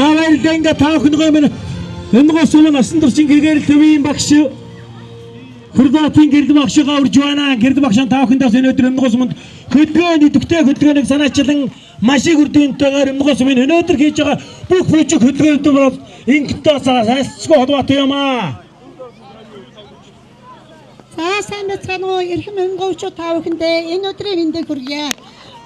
За, баярлалаа. Ингээ та бүхэн минь Өмгөө сумын насан туршийн гэрэл төвийн багш Хорватын гэрэл багшгаа урьж байна. Гэрэл багш та бүхэндээ өнөөдөр Өмгөө суманд хөдөлгөөн, идэвхтэй хөдөлгөөнийг санаачлан маш их үр дүнтэйгээр Өмгөө сумын өнөөдөр хийж байгаа бүх бүжиг хөдөлгөөнүүд бол ингэнтэй сайлцгүй холбоотой юм аа. За, сайн байцгаана уу, эрхэм хөнгөвчүүд, та бүхэндээ энэ өдрийн мэндийг хүргье.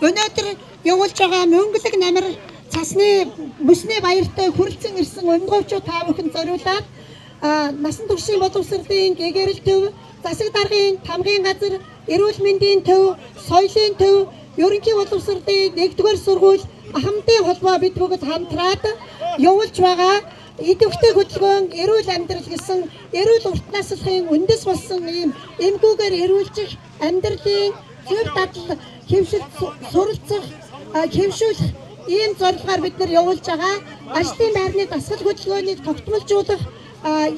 Өнөөдөр явуулж байгаа мөнгөлөг намир цасны мөсний баяртай хүрэлцэн ирсэн өмгөөвчүүд та бүхэнд зориулаад насан туршийн боловсролын гэгэрэл төв, засаг даргын тамгын газар, эрүүл мэндийн төв, соёлын төв, ерөнхий боловсролын нэгдүгээр сургууль, Ахмадын холбоо бид бүгд хамтраад явуулж байгаа идэвхтэй хөдөлгөөн эрүүл амьдрал гэсэн эрүүл урт наслахын үндэс болсон ийм эмгүүгээр эрүүлжих амьдралын зөв дадал хэвшил суралцах, хэвшүүлэх ийм зорилгоор бид нар явуулж байгаа ажлын байрны дасгал хөдөлгөөнийг тогтмолжуулах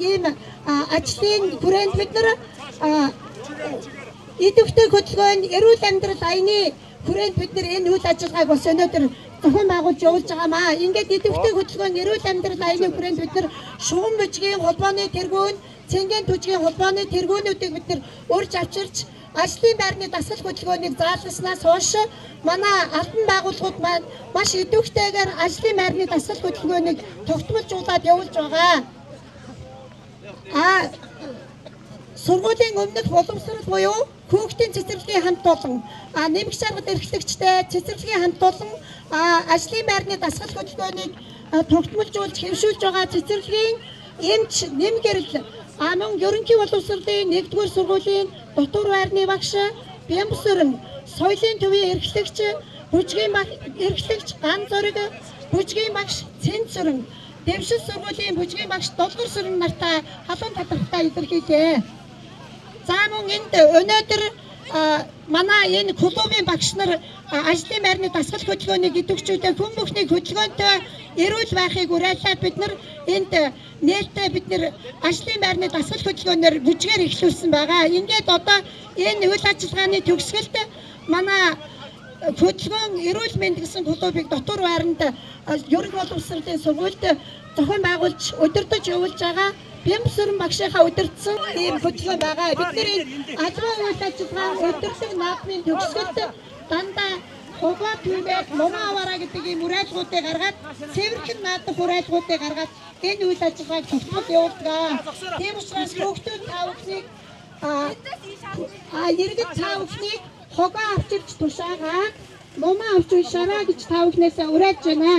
ийм ажлын хүрээнд бид нар идэвхтэй хөдөлгөөн эрүүл амьдрал аяны хүрээнд бид нар энэ үйл ажиллагааг бас өнөөдөр зохион байгуулж явуулж байгаа маа. Ингээд идэвхтэй хөдөлгөөн эрүүл амьдрал аяны хүрээнд бид нар шугам бүжгийн холбооны тэргүүн, цэнгийн түжгийн холбооны тэргүүнүүдийг бид нар урьж авчирч ажлын байрны дасгал хөдөлгөөнийг заалгаснаас хойш манай албан байгууллагууд маань маш идэвхтэйгээр ажлын байрны дасгал хөдөлгөөнийг тогтмолжуулаад явуулж байгаа. Сургуулийн өмнөх боловсрол буюу хүүхдийн цэцэрлэгийн хамт олон, нэмэх шаргал эрхлэгчтэй цэцэрлэгийн хамт олон ажлын байрны дасгал хөдөлгөөнийг тогтмолжуулж хэвшүүлж байгаа цэцэрлэгийн эмч нэмгэрэл, мөн ерөнхий боловсролын нэгдүгээр сургуулийн дотуур байрны багш Бямсүрэн, соёлын төвийн эрхлэгч бүжгийн эрхлэгч Ган Зориг, бүжгийн багш Цэнцүрэн, дэвшил сургуулийн бүжгийн багш Долгор сүрэн нартай халуун талархтай илэрхийлье. За, мөн энд өнөөдөр манай энэ клубын багш нар ажлын байрны дасгал хөдөлгөөнийг идэвхжүүлээ, хүн бүхнийг хөдөлгөөнтэй эрүүл байхыг уриалаад бид нар энд нээлттэй бид нар ажлын байрны дасгал хөдөлгөөнөөр бүжгээр эхлүүлсэн байгаа. Ингээд одоо энэ үйл ажиллагааны төгсгөлд манай хөдөлгөөн эрүүл мэнд гэсэн клубыг дотуур байранд ерөнхий боловсролын сургуульд зохион байгуулж удирдах явуулж байгаа Бямсүрэн багшийнхаа удирдсан ийм хөдөлгөөн байгаа. Бидний албан үйл ажиллагаа удирдлага наадмын төгсгөлд дандаа хугаа түүгээд нумаа аваараа гэдэг ийм уриалгуудыг гаргаад, цэвэрхэн наадах уриалгуудыг гаргаад энэ үйл ажиллагааг тогтмол явуулдаг. Тийм учраас хүүхдүүд та бүхнийг иргэд та бүхнийг хогоо авчирч тушаагаад нумаа авч уншаарай гэж та бүхнээсээ уриалж байна.